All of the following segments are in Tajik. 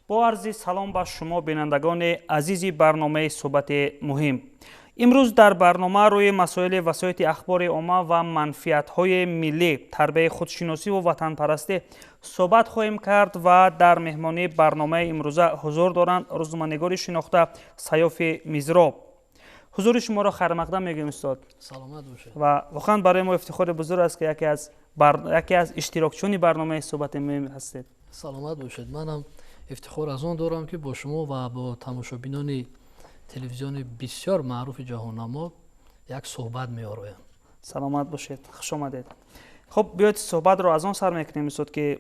Бо арзи салом ба шумо, бинандагони азизи барномаи «Суҳбати муҳим». Имрӯз дар барнома рӯи масоили васоити ахбори омма ва манфиатҳои миллӣ, тарбияи худшиносиву ватанпарастӣ суҳбат хоҳем кард ва дар меҳмонии барномаи имрӯза ҳузур доранд рӯзноманигори шинохта Саёфи Мизроб. Ҳузури шуморо хайрмақдам мегӯем, устод. Саломат бошед. Ва воқеан барои мо ифтихори бузург аст, ки яке аз иштирокчиёни барномаи «Суҳбати муҳим» ҳастед. Саломат бошед. Манам ифтихор аз он дорам, ки бо шумо ва бо тамошобинони телевизиони бисёр маъруфи ҷаҳоннамо як суҳбат меороям. Саломат бошед, хуш омадед. Хуб, биёед, суҳбатро аз он сар мекунем, устод, ки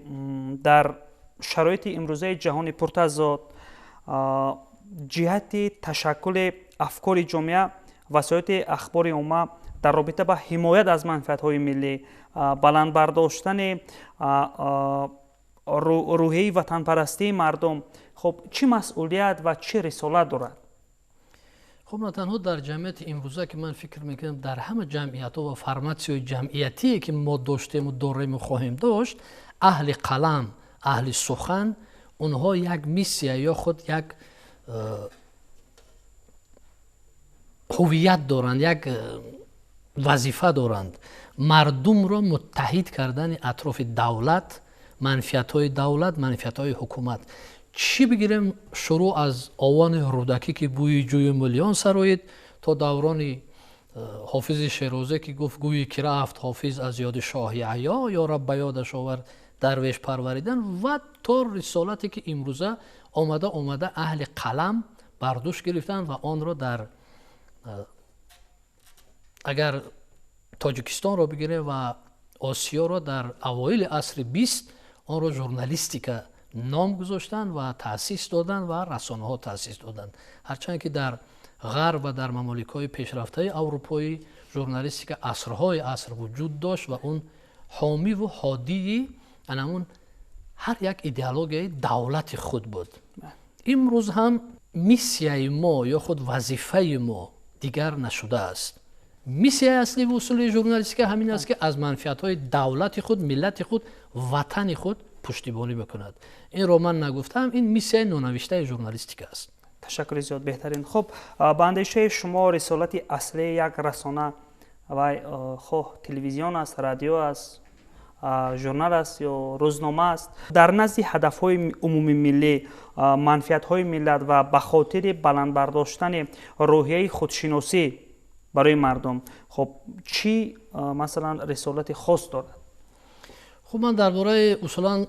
дар шароити имрӯзаи ҷаҳони пуртазод, ҷиҳати ташаккули афкори ҷомеа васоити ахбори омма дар робита ба ҳимоят аз манфиатҳои миллӣ, баланд бардоштани рӯҳияи ватанпарастии мардум, хуб, чӣ масъулият ва чӣ рисолат дорад? Хуб, на танҳо дар ҷамъияти имрӯза, ки ман фикр мекунам, дар ҳама ҷамъиятҳо ва форматсияҳои ҷамъиятие, ки мо доштему дорему хоҳем дошт, аҳли қалам, аҳли сухан, онҳо як миссия ё худ як ҳувият доранд, як вазифа доранд: мардумро муттаҳид кардани атрофи давлат, манфиатҳои давлат, манфиатҳои ҳукумат. Чӣ бигирем, шурӯъ аз овони Рӯдакӣ, ки бӯи ҷӯи Мулён сароид, то даврони Ҳофизи Шерозӣ, ки гуфт: «Гӯӣ ки рафт Ҳофиз аз ёди шоҳи ҳаё, ё раб, ба ёдаш овар дарвеш парваридан», ва то рисолате, ки имрӯза омада омада аҳли қалам бар дӯш гирифтанд ва онро дар агар Тоҷикистонро бигирем ва Осиёро, дар авоили асри 20 онро журналистика ном гузоштанд ва таъсис доданд ва расонаҳо таъсис доданд. Ҳарчанд ки дар Ғарб ва дар мамоликҳои пешрафтаи аврупоӣ журналистика асрҳои аср вуҷуд дошт ва он ҳомиву ҳодии анамун ҳар як идеологияи давлати худ буд. Имрӯз ҳам миссияи мо ё худ вазифаи мо дигар нашудааст. Миссияи аслӣ ва усули журналистика ҳамин аст, ки аз манфиатҳои давлати худ, миллати худ, ватани худ пуштибонӣ бикунад. Инро ман нагуфтаам, ин миссияи нонавиштаи журналистика аст. Ташаккури зиёд, беҳтарин. Хуб, ба андешаи шумо, рисолати аслии як расона, вай хоҳ телевизион аст, радио аст, журнал аст ё рӯзнома аст, дар назди ҳадафҳои умумимиллӣ, манфиатҳои миллат ва ба хотири баланд бардоштани рӯҳияи худшиносӣ барои мардум, хуб, чӣ, масалан, рисолати хос дорад? Хуб, ман дар бораи усулан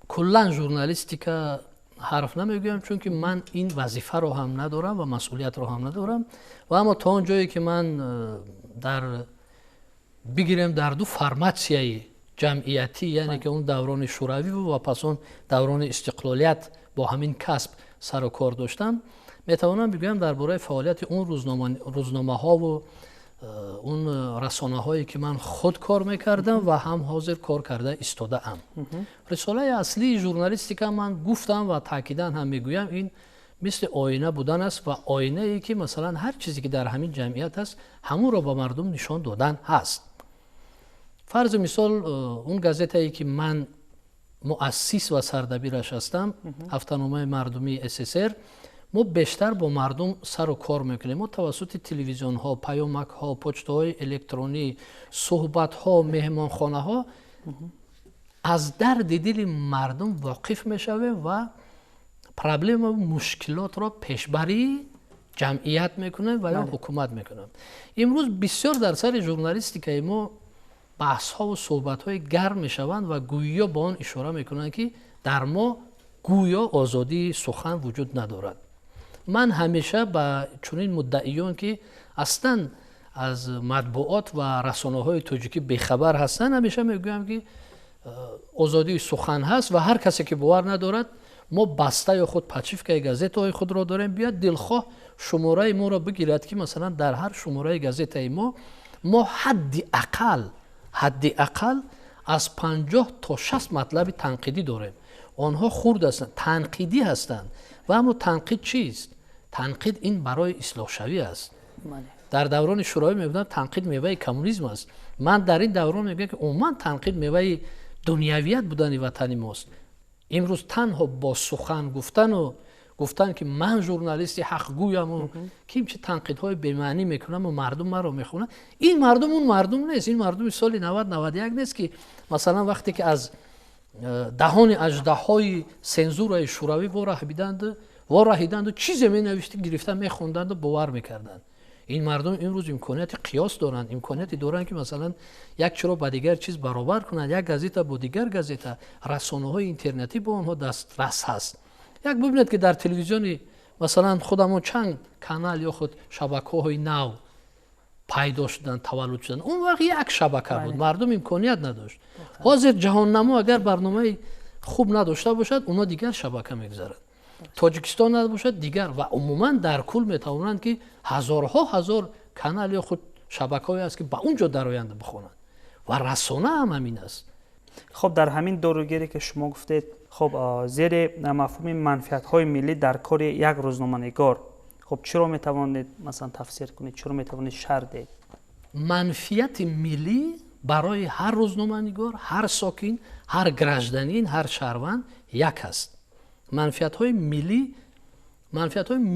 куллан журналистика ҳарф намегӯям, чунки ман ин вазифаро ҳам надорам ва масъулиятро ҳам надорам. Ва аммо то он ҷое, ки ман дар бигирем, дар ду форматсияи ҷамъиятӣ, яъне ки он даврони шӯравӣ ва пас он даврони истиқлолият, бо ҳамин касб сару кор доштам, метавонам бигӯям дар бораи фаъолияти он рӯзномаҳову он расонаҳое, ки ман худ кор мекардам ва ҳам ҳозир кор карда истодаам. Рисолаи аслии журналистика, ман гуфтам ва таъкидан ҳам мегӯям, ин мисли оина будан аст ва оинае, ки масалан ҳар чизе, ки дар ҳамин ҷамъият аст, ҳамонро ба мардум нишон додан ҳаст. Фарзи мисол, он газетае, ки ман муассис ва сардабираш ҳастам, «Ҳафтаномаи мардумии СССР», мо бештар бо мардум сару кор мекунем. Мо тавассути телевизионҳо, паёмакҳо, почтаҳои электронӣ, суҳбатҳо, меҳмонхонаҳо аз дарди дили мардум воқиф мешавем ва проблемаву мушкилотро пешбарии ҷамъият мекунем ва ё ҳукумат мекунем. Имрӯз бисёр дар сари журналистикаи мо баҳсҳову суҳбатҳои гарм мешаванд ва гӯё ба он ишора мекунанд, ки дар мо гӯё озодии сухан вуҷуд надорад. Ман ҳамеша ба чунин муддаиён, ки аслан аз матбуот ва расонаҳои тоҷикӣ бехабар ҳастанд, ҳамеша мегӯям, ки озодии сухан ҳаст ва ҳар касе, ки бовар надорад, мо баста ё худ подшивкаи газетаҳои худро дорем, биёд, дилхоҳ шумораи моро бигирад, ки масалан дар ҳар шумораи газетаи мо ҳадди ақал аз 50 то 60 матлаби танқидӣ дорем. Онҳо хурд ҳастанд, танқидӣ ҳастанд. Ва аммо танқид чист? Танқид ин барои ислоҳшавӣ аст. Дар даврони шӯравӣ мегӯянд, танқид меваи коммунизм аст. Ман дар ин даврон мегӯям, ки умуман танқид меваи дунявият будани ватани мост. Имрӯз танҳо бо сухан гуфтану гуфтан ки ман журналисти ҳақгӯяму ким чи танқидҳои бемаънӣ мекунам ва мардум маро мехонанд, ин мардум он мардум нест. Ин мардуми соли 90-91 нест ки масалан вақте ки аз даҳони аждаҳои сензураи шӯравӣ вораҳиданду чизе менавишти гирифта мехонданду бовар мекарданд. Ин мардум имрӯз имконияти қиёс доранд, имконияте доранд ки масалан як чиро ба дигар чиз баробар кунанд, як газета бо дигар газета, расонаҳои интернетӣ бо онҳо дастрас ҳаст. Як бибинед ки дар телевизиони масалан худамон чанд канал ё худ шабакаҳои нав пайдо шуданд, таваллуд шуданд. Он вақт як шабака буд, мардум имконият надошт. Ҳозир ҷаҳоннамо агар барномаи хуб надошта бошад, онҳо дигар шабака мегузаранд. Тоҷикистон набошад дигар, ва умуман дар кул метавонанд ки ҳазорҳо ҳазор канал ё худ шабакаҳое аст ки ба он ҷо дароянда бихонанд ва расона ҳам ҳамин аст. Хоб, дар ҳамин доругире ки шумо гуфтед, хоб, зери мафҳуми манфиатҳои миллӣ дар кори як рӯзноманигор, хоб, чиро метавонед масалан тафсир кунед, чиро метавонед шарҳ диҳед? Манфиати миллӣ барои ҳар рӯзноманигор, ҳар сокин, ҳар гражданин, ҳар шаҳрванд як аст. Манфиатҳои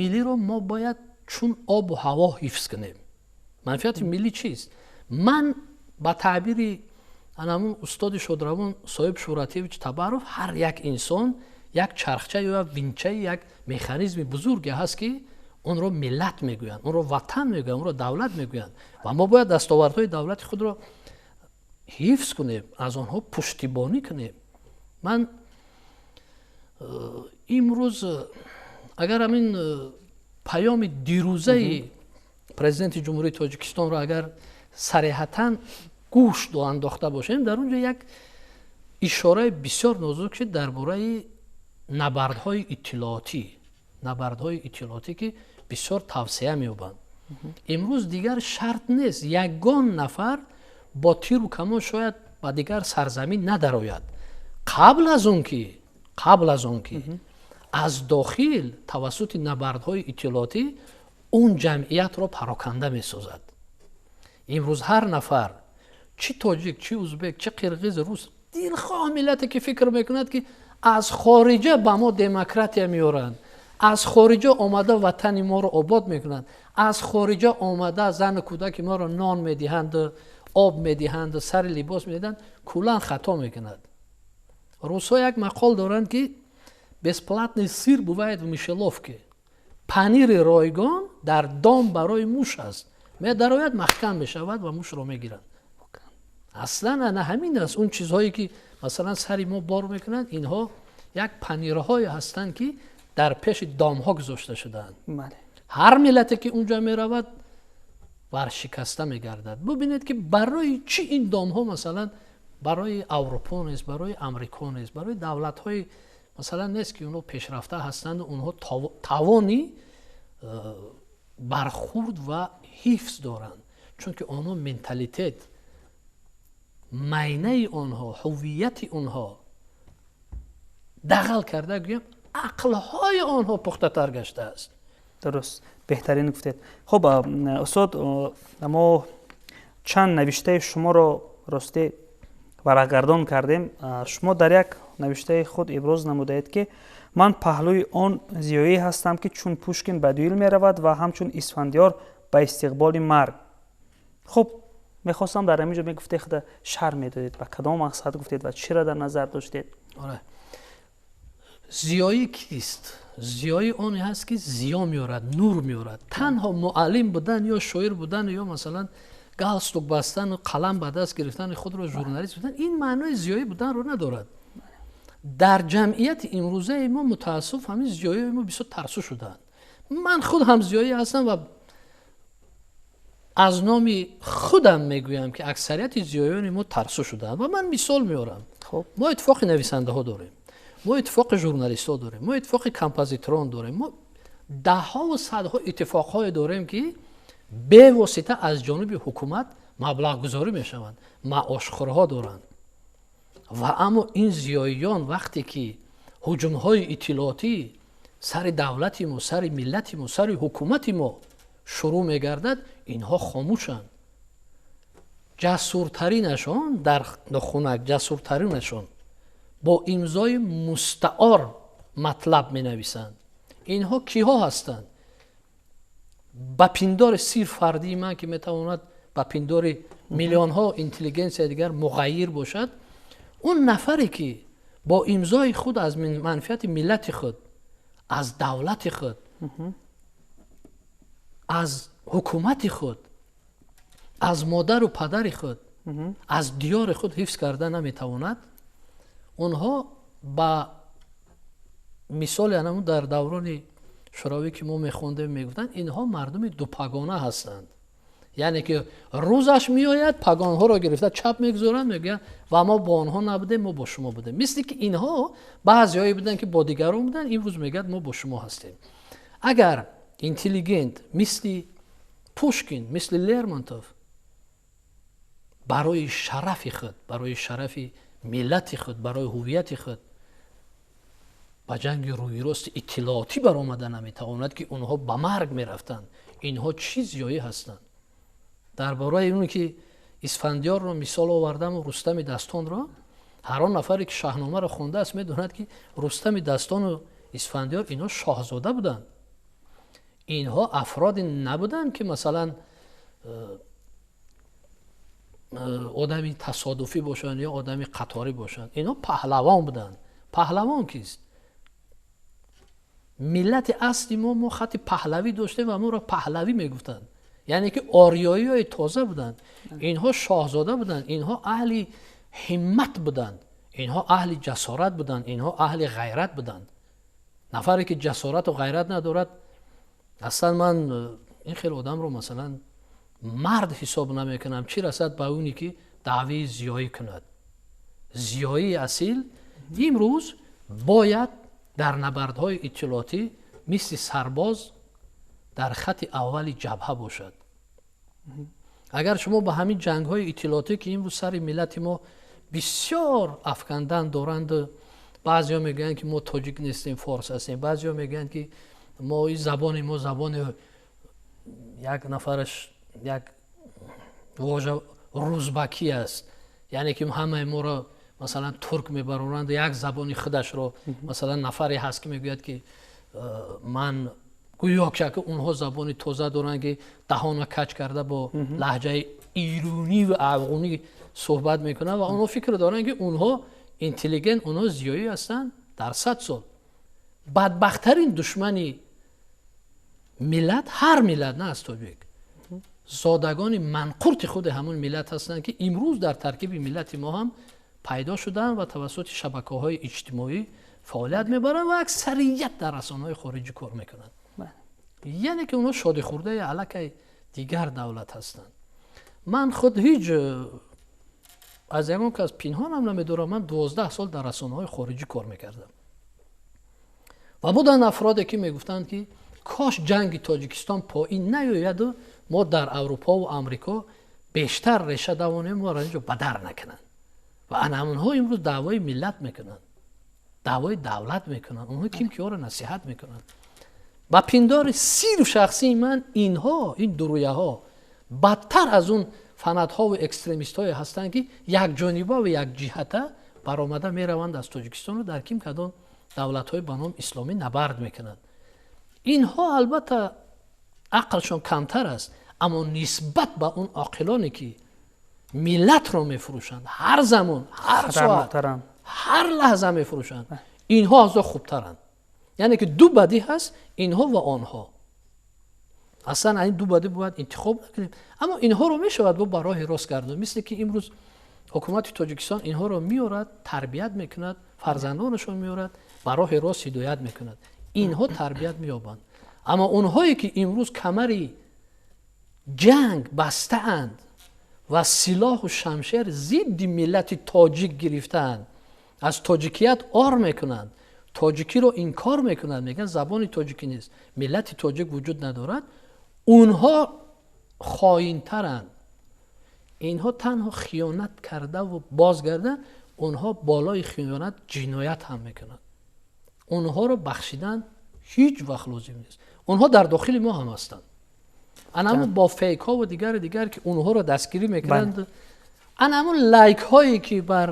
миллиро мо бояд чун обу ҳаво ҳифз кунем. Манфиати миллӣ чист? Ман ба таъбири анамун устоди шодравон Соҳиб Шӯҳратевич Табаров, ҳар як инсон як чархча ё винчаи як механизми бузурге ҳаст ки онро миллат мегӯянд, онро ватан мегӯянд, онро давлат мегӯянд ва мо бояд дастовардҳои давлати худро ҳифз кунем, аз онҳо пуштибонӣ кунем. Ман имрӯз агар ҳамин паёми дирӯзаи президенти Ҷумҳурии Тоҷикистонро агар сареҳатан гӯш андохта бошем, дар он ҷо як ишораи бисёр нозук шуд дар бораи набардҳои иттилоотӣ, набардҳои иттилоотӣ ки бисёр тавсия меёбанд. Имрӯз дигар шарт нест ягон нафар бо тиру камон шояд ба дигар сарзамин надарояд қабл аз он ки аз дохил тавассути набардҳои иттилоотӣ он ҷамъиятро пароканда месозад. Имрӯз ҳар нафар, чӣ тоҷик, чӣ узбек, чӣ қирғиз, рус, дилхоҳ миллате ки фикр мекунад ки аз хориҷа ба мо демократия меоранд, аз хориҷа омада ватани моро обод мекунанд, аз хориҷа омада зану кӯдаки моро нон медиҳанд, об медиҳанд, сари либос медиҳанд, куллан хато мекунад. Русҳо як мақол доранд ки бесплатный сыр бывает в мышеловке. Панири ройгон дар дом барои муш аст, медарояд, маҳкам мешавад ва мушро мегиранд. Аслан ана ҳамин аст. Он чизҳое ки масалан сари мо бор мекунанд, инҳо як панирҳое ҳастанд ки дар пеши домҳо гузошта шудаанд. Ҳар миллате ки унҷо меравад варшикаста мегардад. Бубинед ки барои чӣ ин домҳо масалан барои Аврупо нест, барои Амрико нест, барои давлатҳои масалан нест ки онҳо пешрафта ҳастанд, онҳо тавони бархурд ва ҳифз доранд, чунки онҳо менталитет, майнаи онҳо, ҳуввияти онҳо дағал карда гӯям, ақлҳои онҳо пухтатар гаштааст. Дуруст, беҳтарин гуфтед. Хуб, устод, мо чанд навиштаи шуморо ростӣ варақгардон кардем. Шумо дар як навиштаи худ иброз намудаед ки ман паҳлӯи он зиёӣ ҳастам ки чун Пушкин ба дуэл меравад ва ҳамчун Исфандиёр ба истиқболи марг. Хуб, мехостам дар ҳамин ҷо мегуфтед, худа шарҳ медодед, ба кадом мақсад гуфтед ва чиро дар назар доштед? Оре, зиёӣ кист? Зиёӣ оне ҳаст ки зиё меорад, нур меорад. Танҳо муаллим будан ё шоир будан ё масалан галстук бастану қалам ба даст гирифтани худро журналист будан, ин маънои зиёӣ буданро надорад. Дар ҷамъияти имрӯзаи мо мутаассиф ҳамин зиёиҳои мо бисёр тарсу шудаанд. Ман худ ҳам зиёӣ ҳастам ва аз номи худам мегӯям ки аксарияти зиёиёни мо тарсу шудаанд. Ва ман мисол меорам. Мо иттифоқи нависандаҳо дорем, мо иттифоқи журналистҳо дорем, мо иттифоқи композиторон дорем, мо даҳҳову садҳо иттифоқҳое дорем ки бевосита аз ҷониби ҳукумат маблағгузорӣ мешаванд, маошхӯрҳо доранд. Ва аммо ин зиёиён вақте ки ҳуҷумҳои иттилоотӣ сари давлати мо, сари миллати мо, сари ҳукумати мо шурӯъ мегардад, инҳо хомӯшанд. Ҷасуртаринашон дар нохунак, ҷасуртаринашон Бо имзои мустаор матлаб менависанд. Инҳо киҳо ҳастанд? Ба пиндори сирф фардии ман, ки метавонад ба пиндори миллионҳо интеллигенсияи дигар муғайир бошад, он нафаре ки бо имзои худ аз манфиати миллати худ, аз давлати худ, аз ҳукумати худ, аз модару падари худ, аз диёри худ ҳифз карда наметавонад, онҳо ба мисоли анамун дар даврони шӯравӣ, ки мо мехондем, мегуфтанд, инҳо мардуми дупагона ҳастанд. Яъне ки рӯзаш меояд, пагонҳоро гирифта чап мегузоранд, мегӯянд, ва мо бо онҳо набудем, мо бо шумо будем. Мисли ки инҳо баъзеҳое буданд, ки бо дигарон буданд, имрӯз мегӯяд, мо бо шумо ҳастем. Агар интеллигент мисли Пушкин, мисли Лермонтов барои шарафи худ, барои шарафи миллати худ, барои ҳуввияти худ ба ҷанги рӯйрости иттилоотӣ баромада наметавонад, ки онҳо ба марг мерафтанд, инҳо чӣ зиёӣ ҳастанд? Дар бораи он ки Исфандиёрро мисол овардаму Рустами Дастонро, ҳар он нафаре ки Шаҳномаро хондааст, медонад, ки Рустами Дастону Исфандиёр инҳо шоҳзода буданд. Инҳо афроде набуданд, ки масалан одами тасодуфӣ бошанд ё одами қаторӣ бошанд. Инҳо паҳлавон буданд. Паҳлавон кист? Миллати асли мо хати паҳлавӣ доштем ва моро паҳлавӣ мегуфтанд, яъне ки ориёиҳои тоза буданд. Инҳо шоҳзода буданд, инҳо аҳли ҳиммат буданд, инҳо аҳли ҷасорат буданд, инҳо аҳли ғайрат буданд. Нафаре ки ҷасорату ғайрат надорад, аслан ман ин хел одамро масалан мард ҳисоб намекунам, чӣ расад ба оне ки даъвии зиёӣ кунад. Зиёии асил имрӯз бояд дар набардҳои иттилоотӣ мисли сарбоз дар хати аввали ҷабҳа бошад. Агар шумо ба ҳамин ҷангҳои иттилоотӣ, ки имрӯз сари миллати мо бисёр афкандан доранд, баъзеҳо мегӯянд, ки мо тоҷик нестем, форс ҳастем, баъзеҳо мегӯянд, ки мо ин забони мо забони як нафараш як вожа рӯзбакӣ аст, яъне ки ҳамаи моро масалан турк мебароранд, як забони худашро. Масалан, нафаре ҳаст, ки мегӯяд, ки ман гӯё ки онҳо забони тоза доранд, ки даҳона кач карда бо лаҳҷаи ирунӣ ва афғонӣ суҳбат мекунанд ва онҳо фикр доранд, ки онҳо интеллигент, онҳо зиёӣ ҳастанд. Дар 100 сол бадбахттарин душмани миллат, ҳар миллат, на аз тоҷик, зодагони манқурти худи ҳамон миллат ҳастанд, ки имрӯз дар таркиби миллати мо ҳам пайдо шуданд ва тавассути шабакаҳои иҷтимоӣ фаъолият мебаранд ва аксарият дар расонаҳои хориҷӣ кор мекунанд. Яъне ки онҳо шодихӯрдаи аллакай дигар давлат ҳастанд. Ман худ ҳеҷ аз ягон кас пинҳонам намедорам, ман 12 сол дар расонаҳои хориҷӣ кор мекардам ва буданд афроде, ки мегуфтанд, ки кош ҷанги Тоҷикистон поин наёяду мо дар Аврупову Амрико бештар реша давонем, моро инҷо бадар накунанд. Ва ана ҳамонҳо имрӯз даъвои миллат мекунанд, даъвои давлат мекунанд, онҳо ким киҳоро насиҳат мекунанд. Ба пиндори сирф шахсии ман, инҳо, ин дуруяҳо бадтар аз он фанатҳову экстремистҳое ҳастанд, ки якҷониба ва якҷиҳата баромада мераванд аз Тоҷикистону дар ким кадом давлатҳои ба ном исломӣ набард мекунанд. Инҳо албатта ақлшон камтар аст, аммо нисбат ба он оқилоне, ки миллатро мефурӯшанд, ҳар замон, ҳар соат, ҳар лаҳза мефурӯшанд, инҳо аз о хубтаранд. Яъне ки ду бадӣ ҳаст: инҳо ва онҳо. Аслан ин ду бадӣ бояд интихоб накунем, аммо инҳоро мешавад бо ба роҳи рост гардон, мисли ки имрӯз ҳукумати Тоҷикистон инҳоро меорад, тарбият мекунад, фарзандонашон меорад, ба роҳи рост ҳидоят мекунад, инҳо тарбият меёбанд. Аммо онҳое, ки имрӯз камари ҷанг бастаанд ва силоҳу шамшер зидди миллати тоҷик гирифтаанд, аз тоҷикият ор мекунанд, тоҷикиро инкор мекунанд, мегӯянд забони тоҷикӣ нест, миллати тоҷик вуҷуд надорад, онҳо хоинтаранд. Инҳо танҳо хиёнат кардаву бозгарданд, онҳо болои хиёнат ҷиноят ҳам мекунанд. Онҳоро бахшидан ҳеҷ вақт лозим нест. Онҳо дар дохили мо ҳам ҳастанд, анамун бо фейкҳо ва дигару дигар, ки онҳоро дастгирӣ мекунанд, анамун лайкҳое, ки бар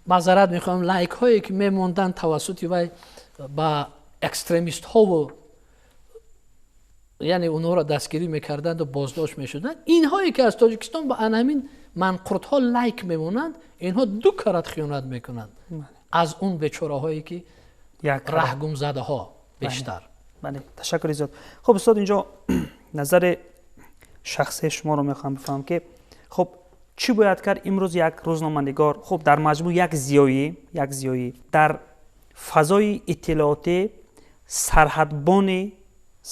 Маъзарат мехоҳам, лайкҳое ки мемонданд, тавассути вай ба экстремистҳову, яъне онҳоро дастгирӣ мекарданду боздошт мешуданд. Инҳое ки аз Тоҷикистон ба ана ҳамин манқуртҳо лайк мемонанд, инҳо ду карат хиёнат мекунанд аз он бечораҳое ки раҳгумзадаҳо бештар. Бале, ташаккури зиёд. Хуб, устод, инҷо назари шахсии шуморо мехоҳам бифаҳмам, ки хуб, чӣ бояд кард имрӯз як рӯзноманигор, хуб, дар маҷмӯъ як зиёӣ дар фазои иттилоотӣ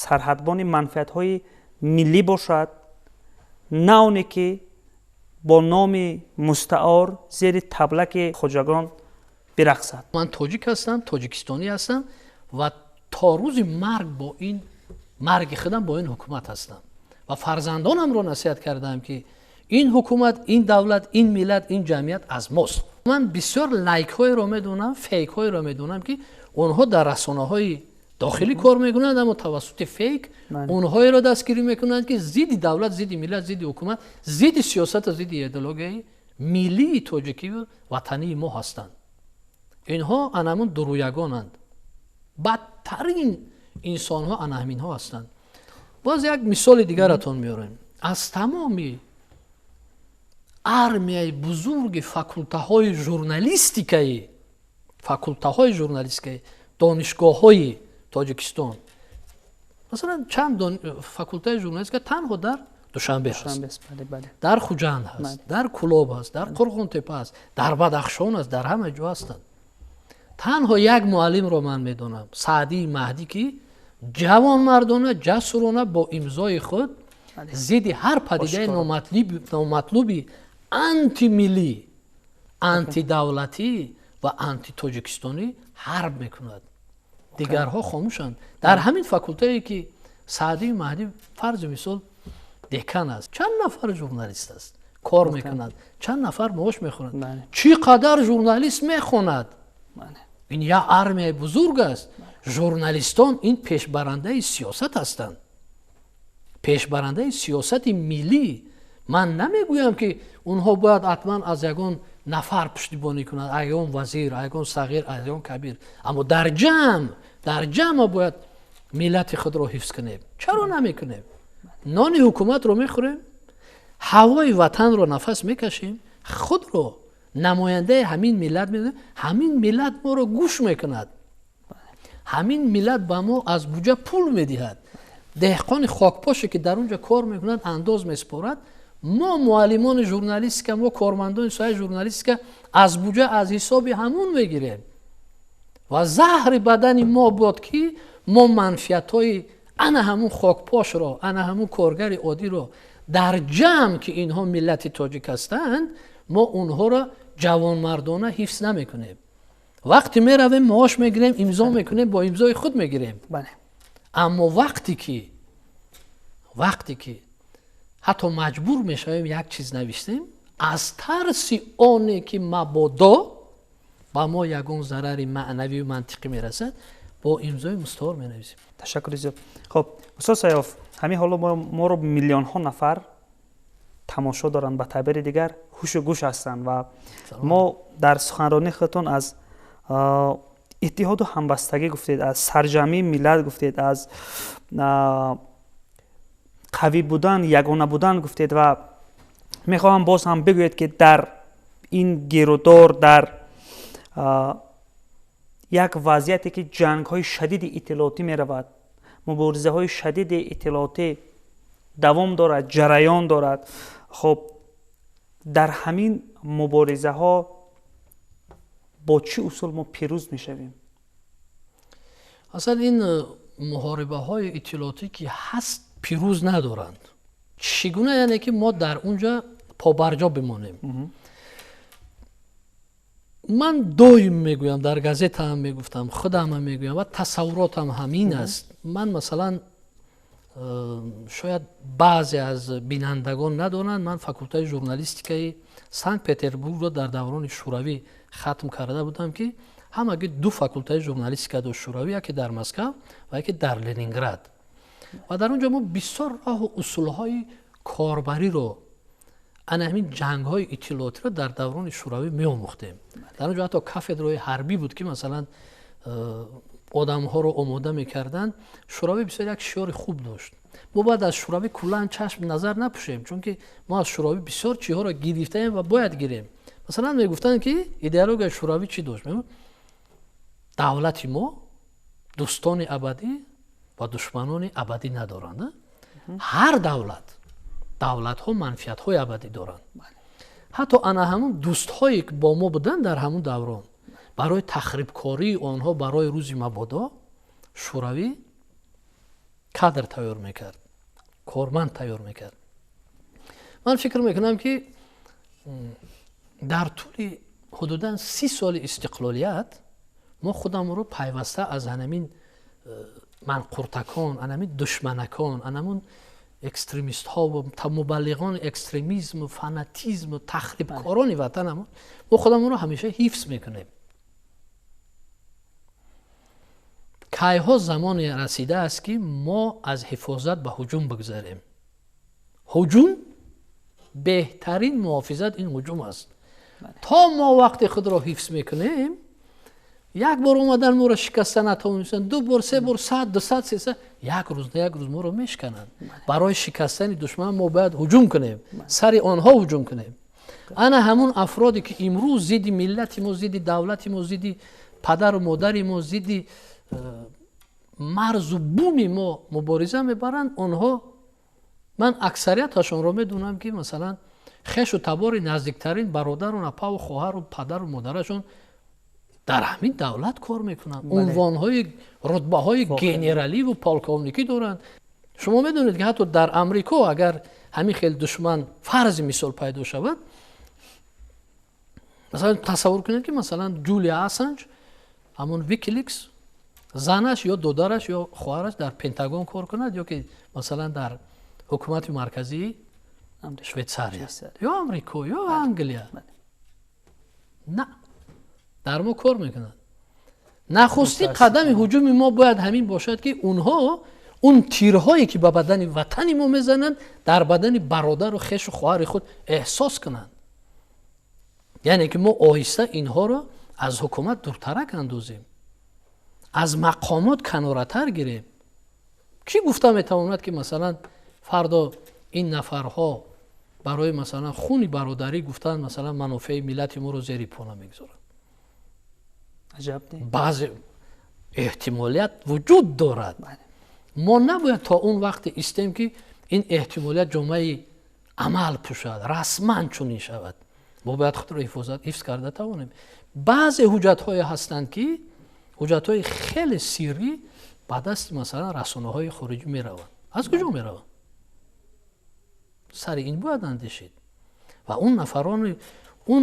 сарҳадбони манфиатҳои миллӣ бошад, на оне ки бо номи мустаор зери таблаки хоҷагон бирақсад? Ман тоҷик ҳастам, тоҷикистонӣ ҳастам ва то рӯзи марг бо ин марги худам бо ин ҳукумат ҳастам ва фарзандонамро насиҳат кардаам, ки ин ҳукумат, ин давлат, ин миллат, ин ҷамъият аз мост. Ман бисёр лайкҳоеро медонам, фейкҳоеро медонам, ки онҳо дар расонаҳои дохилӣ кор мекунанд, аммо тавассути фейк онҳоеро дастгирӣ мекунанд, ки зидди давлат, зидди миллат, зидди ҳукумат, зидди сиёсату зидди идеологияи миллии тоҷикию ватании мо ҳастанд. Инҳо анамун дурӯягонанд, бадтарин инсонҳо ана ҳаминҳо ҳастанд. Боз як мисоли дигаратон меорем. Аз тамоми армияи бузурги факултаҳои журналистикаи донишгоҳҳои Тоҷикистон, масалан, чанд факултаи журналистика танҳо дар Душанбе ҳаст, дар Хуҷанд ҳаст, дар Кулоб ҳаст, дар Қурғонтепа ҳаст, дар Бадахшон аст, дар ҳама ҷо ҳастанд. Танҳо як муаллимро ман медонам, Саъдии Маҳдӣ, ки ҷавонмардона, ҷасурона бо имзои худ зидди ҳар падидаи номатлуби антимиллӣ, антидавлатӣ ва антитоҷикистонӣ ҳарб мекунад. Дигарҳо хомӯшанд. Дар ҳамин факултае ки Саъдии Маҳдӣ, фарзи мисол, декан аст, чанд нафар журналист аст, кор мекунад, чанд нафар маош мехӯрад, чӣ қадар журналист мехонад? Ин як армияи бузург аст. Журналистон ин пешбарандаи сиёсат ҳастанд, пешбарандаи сиёсати миллӣ. Ман намегӯям, ки онҳо бояд ҳатман аз ягон нафар пуштибонӣ кунанд, аз ягон вазир, аз ягон сағир, аз ягон кабир, аммо дар ҷамъ мо бояд миллати худро ҳифз кунем. Чаро намекунем? Нони ҳукуматро мехӯрем, ҳавои ватанро нафас мекашем, худро намояндаи ҳамин миллат медонем. Ҳамин миллат моро гӯш мекунад, ҳамин миллат ба мо аз буҷа пул медиҳад. Деҳқони хокпоше, ки дар он ҷо кор мекунад, андоз месупорад. Мо, муаллимони журналистика, мо, кормандони соҳаи журналистика, аз буҷа, аз ҳисоби ҳамун мегирем. Ва заҳри бадани мо буд, ки мо манфиатҳои ана ҳамун хокпошро, ана ҳамун коргари оддиро дар ҷамъ, ки инҳо миллати тоҷик ҳастанд, мо онҳоро ҷавонмардона ҳифз намекунем. Вақте меравем, маош мегирем, имзо мекунем, бо имзои худ мегирем, аммо вақте ки ҳатто маҷбур мешавем як чиз навиштем, аз тарси оне ки мабодо ба мо ягон зарари маънавию мантиқӣ мерасад, бо имзои мустаор менависем. Ташаккури зиёд. Хуб, устод Саёф, ҳамин ҳоло моро миллионҳо нафар тамошо доранд, ба таъбири дигар, ҳушу гӯш ҳастанд ва мо дар суханронии худтон аз иттиҳоду ҳамбастагӣ гуфтед, аз сарҷамъии миллат гуфтед, аз қавӣ будан, ягона будан гуфтед ва мехоҳам боз ҳам бигӯед, ки дар ин гирудор, дар як вазъияте ки ҷангҳои шадиди иттилоотӣ меравад, муборизаҳои шадиди иттилоотӣ давом дорад, ҷараён дорад, хуб, дар ҳамин муборизаҳо бо чӣ усул мо пирӯз мешавем? Аслан ин муҳорибаҳои иттилоотӣ ки ҳаст, пирӯз надоранд. Чӣ гуна, яъне ки мо дар он ҷо побарҷо бимонем? Ман доим мегӯям, дар газетаам мегуфтам, худамам мегӯям ва тасаввуротам ҳамин аст. Ман, масалан, шояд баъзе аз бинандагон надонанд, ман факултаи журналистикаи Санкт Петербургро дар даврони Шӯравӣ хатм карда будам, ки ҳамаги ду факултаи журналистика дошт Шӯравӣ: яке дар Москав ва яке дар Ленинград. Ва дар он ҷо мо бисёр роҳу усулҳои корбариро Ана ҳамин ҷангҳои иттилоотиро дар даврони Шӯравӣ меомӯхтем. Дар он ҷо ҳатто кафедраҳои ҳарбӣ буд, ки масалан одамҳоро омода мекарданд. Шӯравӣ бисёр як шиёри хуб дошт. Мо бояд аз Шӯравӣ куллан чашм назар напӯшем, чунки мо аз Шӯравӣ бисёр чиҳоро гирифтаем ва бояд гирем. Масалан мегуфтанд, ки идеологияи Шӯравӣ чӣ дошт? Давлати мо дӯстони абадӣ ва душманони абадӣ надоранд. Ҳар давлат, давлатҳо манфиатҳои абадӣ доранд. Ҳатто ана ҳамун дӯстҳое, ки бо мо буданд дар ҳамун даврон, барои тахрибкории онҳо барои рӯзи мабодо Шӯравӣ кадр тайёр мекард, корманд тайёр мекард. Ман фикр мекунам, ки дар тӯли ҳудудан 30 соли истиқлолият мо худамонро пайваста аз анамин манқуртакон, анамин душманакон, анамун экстремистҳо ва мубаллиғони экстремизму фанатизму тахрибкорони ватанамон мо худамонро ҳамеша ҳифз мекунем. Кайҳо замоне расидааст, ки мо аз ҳифозат ба ҳуҷум бигзарем. Ҳуҷум беҳтарин муҳофизат ин ҳуҷум аст. То мо вақте худро ҳифз мекунем, як бор омадан моро шикаста натавонистанд, ду бор, се бор, 100, 200, 300, як рӯз на як рӯз моро мешикананд. Барои шикастани душман мо бояд ҳуҷум кунем, сари онҳо ҳуҷум кунем. Ана ҳамун афроде, ки имрӯз зидди миллати мо, зидди давлати мо, зидди падару модари мо, зидди марзу буми мо мубориза мебаранд, онҳо ман аксарияташонро медонам, ки масалан хешу табори наздиктарин бародару апаву хоҳару падару модарашон дар ҳамин давлат кор мекунанд, унвонҳои рутбаҳои генераливу полковникӣ доранд. Шумо медонед, ки ҳатто дар Амрико агар ҳамин хел душман фарзи мисол пайдо шавад, масалан тасаввур кунед, ки масалан Ҷулия Ассанж, ҳамон Викиликс, занаш ё додараш ё хоҳараш дар Пентагон кор кунад ё ки масалан дар ҳукумати марказии Швейтсария ё Амрико ё Англия. На, дар мо кор мекунанд. Нахустин қадами ҳуҷуми мо бояд ҳамин бошад, ки онҳо он тирҳое, ки ба бадани ватани мо мезананд, дар бадани бародару хешу хоҳари худ эҳсос кунанд. Яъне ки мо оҳиста инҳоро аз ҳукумат дуртарак андозем, аз мақомот каноратар гирем. Кӣ гуфта метавонад, ки масалан фардо ин нафарҳо барои масалан хуни бародарӣ гуфтан масалан манофеи миллати моро зери по намегузоранд? Баъзе эҳтимолият вуҷуд дорад. Мо набояд то он вақте истем, ки ин эҳтимолият ҷомаи амал пӯшад, расман чунин шавад. Мо бояд худро ҳифз карда тавонем. Баъзе ҳуҷҷатҳое ҳастанд, ки ҳуҷҷатҳои хеле сиррӣ ба дасти масалан расонаҳои хориҷӣ мераванд. Аз куҷо мераванд? Сари ин бояд андешид. Ва он нафарони он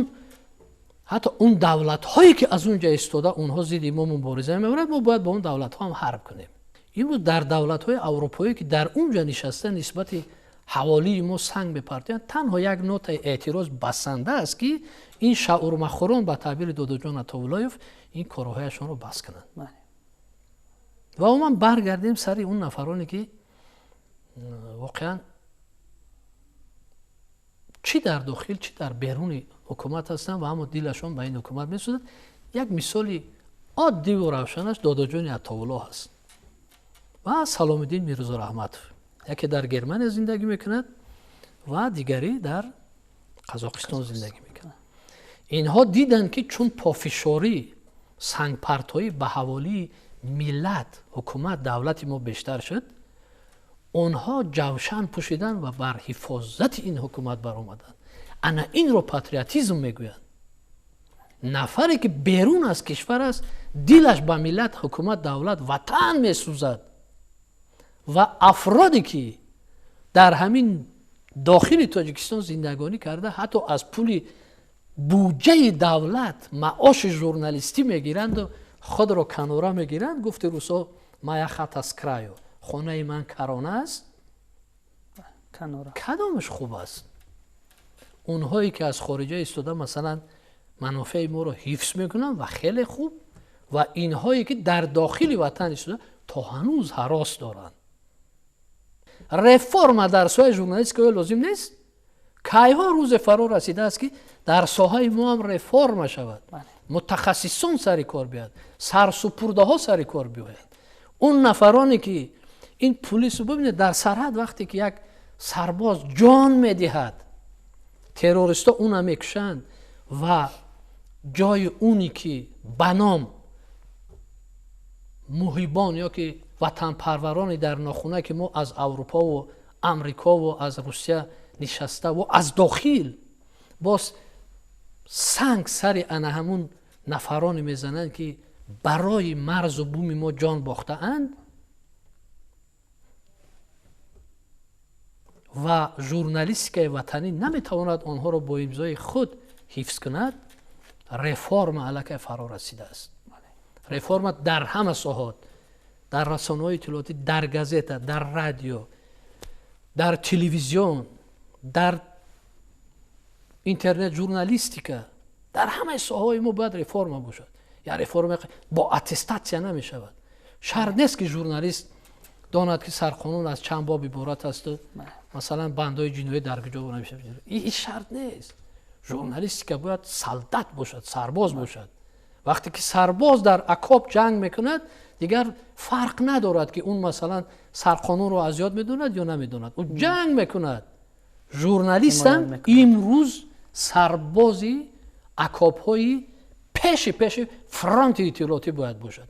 ҳатто он давлатҳое, ки аз он ҷа истода онҳо зидди мо мубориза мебаранд, мо бояд бо он давлатҳо ҳам ҳарб кунем. Имрӯз дар давлатҳои аврупоӣ, ки дар он ҷа нишаста нисбати ҳаволии мо санг мепартоянд, танҳо як нотаи эътироз басанда аст, ки ин шаурмахӯрон ба таъбири Додоҷон Атовуллоев ин корҳояшонро бас кунанд. Ва умуман баргардем сари он нафароне, ки воқеан чӣ дар дохил, чӣ дар беруни ҳукумат ҳастанд ва аммо дилашон ба ин ҳукумат месӯзад. Як мисоли оддиву равшанаш Додоҷони Атовулло ҳаст ва Саломиддин Мирзораҳматов. Яке дар Германия зиндагӣ мекунад ва дигарӣ дар Қазоқистон зиндагӣ мекунад. Инҳо диданд, ки чун пофишорӣ, сангпартоӣ ба ҳаволии миллат, ҳукумат, давлати мо бештар шуд, онҳо ҷавшан пӯшиданд ва бар ҳифозати ин ҳукумат баромаданд. Ана инро патриотизм мегӯянд. Нафаре, ки берун аз кишвар аст, дилаш ба миллат, ҳукумат, давлат, ватан месӯзад ва афроде, ки дар ҳамин дохили Тоҷикистон зиндагонӣ карда, ҳатто аз пули буҷаи давлат маоши журналистӣ мегиранду худро канора мегиранд, гуфти русо, моя хата с краю, хонаи ман карона аст. Кадомаш хуб аст? Онҳое, ки аз хориҷа истода масалан манофеи моро ҳифз мекунанд ва хеле хуб, ва инҳое, ки дар дохили ватан истода то ҳанӯз ҳарос доранд. Реформа дар соҳаи журналистика лозим нест? Кайҳо рӯзе фаро расидааст, ки дар соҳаи мо ҳам реформа шавад, мутахассисон сари кор биёяд, сарсупурдаҳо сари кор биёяд. Он нафароне ки ин пулису бибинед, дар сарҳад вақте ки як сарбоз ҷон медиҳад, террористҳо уна мекушанд ва ҷои уне ки ба ном муҳибон ё ки ватанпарвароне дар нохуна, ки мо аз Аврупову Амрикову аз Русия нишаста ва аз дохил боз санг сари ана ҳамун нафароне мезананд, ки барои марзу буми мо ҷон бохтаанд, ва журналистикаи ватанӣ наметавонад онҳоро бо имзои худ ҳифз кунад. Реформа аллакай фаро расидааст. Реформа дар ҳама соҳот, дар расонаҳои иттилоотӣ, дар газета, дар радио, дар телевизион, дар интернет журналистика, дар ҳамаи соҳаҳои мо бояд реформа бошад. Я реформа бо аттестатсия намешавад. Шарт нест, ки журналист донад, ки сарқонун аз чанд боб иборат асту масалан бандҳои ҷиноӣ дар куҷо намешавад. Ин шарт нест. Журналистика бояд солдат бошад, сарбоз бошад. Вақте ки сарбоз дар окоп ҷанг мекунад, дигар фарқ надорад, ки он масалан сарқонунро аз ёд медонад ё намедонад, ӯ ҷанг мекунад. Журналистам имрӯз сарбози окопҳои пеши пеши фронти иттилоотӣ бояд бошад.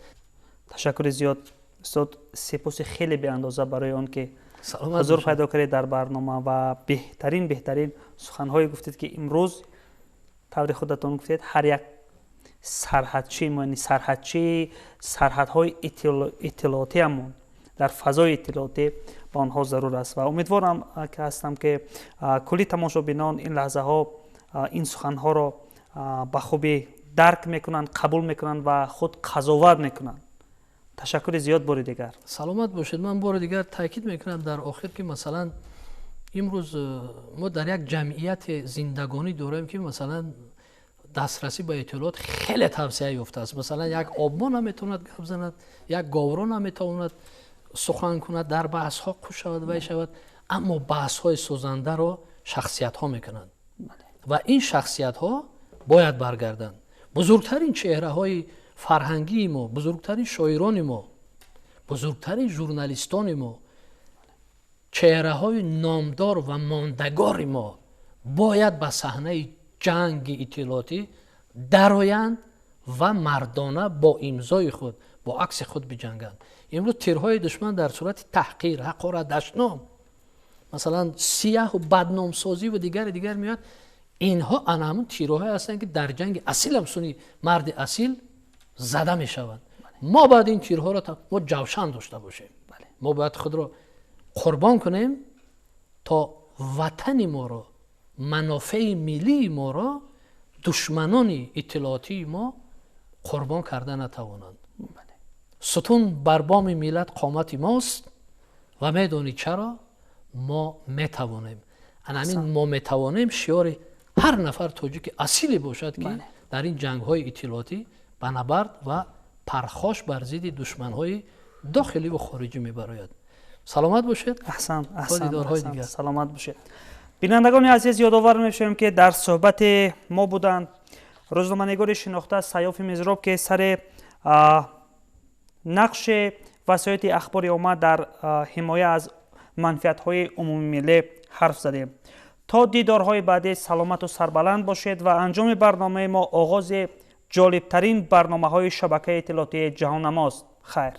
Ташаккури зиёд, устод, сипоси хеле беандоза барои он ки ҳузур пайдо кардед дар барнома ва беҳтарин суханҳое гуфтед, ки имрӯз таври худатон гуфтед, ҳар як сарҳадчӣ, яъне сарҳадчии сарҳадҳои иттилоотиамон дар фазои иттилоотӣ ба онҳо зарур аст. Ва умедворам ки ҳастам, ки кулли тамошобинон ин лаҳзаҳо ин суханҳоро ба хубӣ дарк мекунанд, қабул мекунанд ва худ қазоват мекунанд. Ташаккури зиёд бори дигар. Саломат бошед. Ман бори дигар таъкид мекунам дар охир, ки масалан имрӯз мо дар як ҷамъияти зиндагонӣ дорем, ки масалан дастрасӣ ба иттилоот хеле тавсеа ёфтааст. Масалан, як обмо наметавонад гап занад, як говро наметавонад сухан кунад, дар баҳсҳо қуш шавад, вай шавад, аммо баҳсҳои созандаро шахсиятҳо мекунанд ва ин шахсиятҳо бояд баргарданд. Бузургтарин чеҳраҳои фарҳангии мо, бузургтарин шоирони мо, бузургтарин журналистони мо, чеҳраҳои номдор ва мондагори мо бояд ба саҳнаи ҷанги иттилоотӣ дароянд ва мардона бо имзои худ, бо акси худ биҷанганд. Имрӯз тирҳои душман дар сурати таҳқир, ҳақорат, дашном, масалан сияҳу бадномсозӣ ва дигари дигар меояд. Инҳо ана ҳамун тирҳое ҳастанд, ки дар ҷанги асил ҳам суни марди асил зада мешаванд. Мо бояд ин тирҳоро мо ҷавшан дошта бошем. Мо бояд худро қурбон кунем, то ватани моро, манофеи миллии моро душманони иттилоотии мо қурбон карда натавонанд. Сутун бар боми миллат қомати мост ва медонӣ чаро мо метавонем. Ана ҳамин мо метавонем шиёри ҳар нафар тоҷики асиле бошад, ки дар ин ҷангҳои иттилоотӣ ба набард ва пархош бар зидди душманҳои дохилӣ ва хориҷӣ мебарояд. Саломат бошед. Аҳсан, аҳсан, саломат бошед. Бинандагони азиз, ёдовар мешавем, ки дар суҳбати мо буданд рӯзноманигори шинохта Саёфи Мизроб, ки сари нақши васоити ахбори омма дар ҳимоя аз манфиатҳои умумимиллӣ ҳарф задем. То дидорҳои баъдӣ саломату сарбаланд бошед ва анҷоми барномаи мо оғози ҷолибтарин барномаҳои шабакаи иттилоотии Ҷаҳоннамост. Хайр.